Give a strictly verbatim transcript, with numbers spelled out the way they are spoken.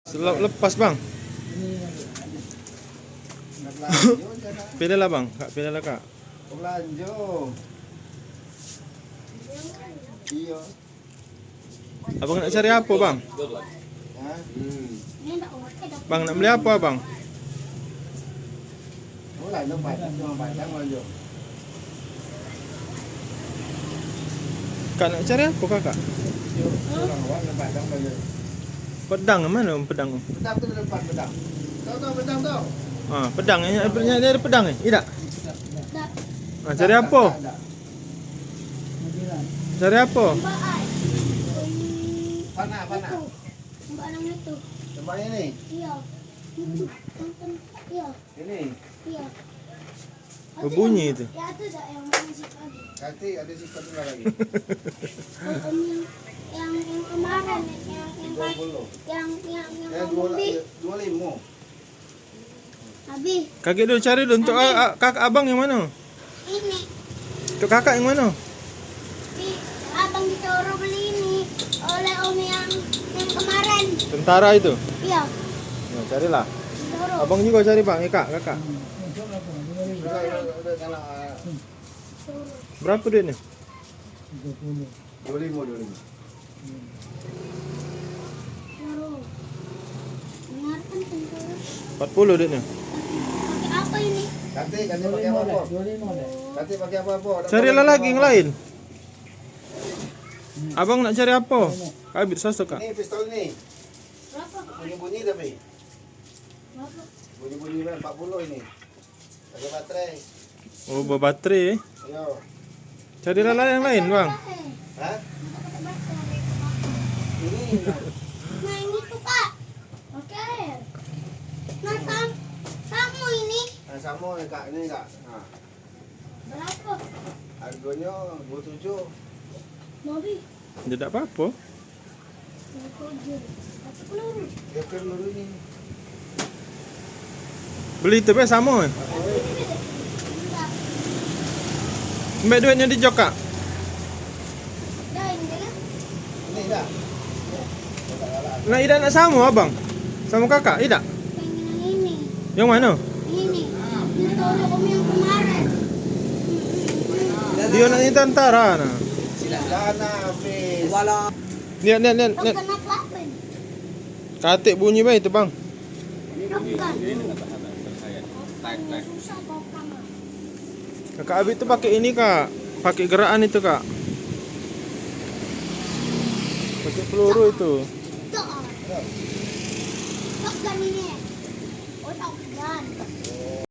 Selop lepas, Bang. Pilih lah, Bang. Kak, pilih lah, Kak. Belanjo. Iyo. Abang nak cari apa, Bang? Hah? Bang nak beli apa, Bang? Kak nak cari apa, Kakak? Pedang mana, pedang? Pedang tu depan pedang. Tahu, tahu pedang tu? Ah, pedang, ini ada pedang ni, tidak? Ah, cari apa? Cari apa? Panah, panah. Tembak yang itu. Tembak yang ini? Iya. Itu. Yang tem-, iya. Ini? Iya. Berbunyi itu. Ya, itu dah yang mana sih tadi? Kati, ada sifat juga lagi. Yang, yang kemarin, yang, yang, yang, yang, yang dua, dua lima. Habis. Kakek dulu cari dulu untuk a-, a-, kakak abang yang mana? Ini. Untuk kakak yang mana? Di abang ditoro beli ini oleh om yang, yang kemarin. Tentara itu? Iya. Ya, carilah. Ditoro. Abang juga cari, Bang. Eh, Kak, kakak. Berapa duitnya? Dua lima, dua lima. Empat puluh duitnya. Pakai apa ini? Kati, kati pakai apa-apa. Kati pakai apa-apa. Carilah lagi yang lain. Abang nak cari apa? Habis sosok, Kak. Ini pistol ni. Berapa? Bunyi-bunyi tapi. Berapa? Bunyi-bunyi empat puluh ini. Pakai baterai. Oh, bawa baterai. Yo. Carilah lah yang lain, Bang. Hah? Ini. Nah, ini tuh, Kak. Oke. Nah, sam-, sama ini. Nah, sama ni, Kak. Ini, Kak. Nah. Berapa? Harganya dua tujuh. Mau, Bi? Dia tak apa-apa. Beli tu be samo eh. Ambek duitnyo di jok, Kak. Nah, idak nak samo, Abang? Samo kakak, idak? Yang mano? Ini. Ini tolong om yang kemarin. Dio nak ni tentara nah. Dana habis. Lihat, lihat, lihat, lihat. Katik bunyi bae itu, Bang. Kakak Abid tu pakai ini, Kak. Pakai gerakan itu, Kak. Pakai peluru itu.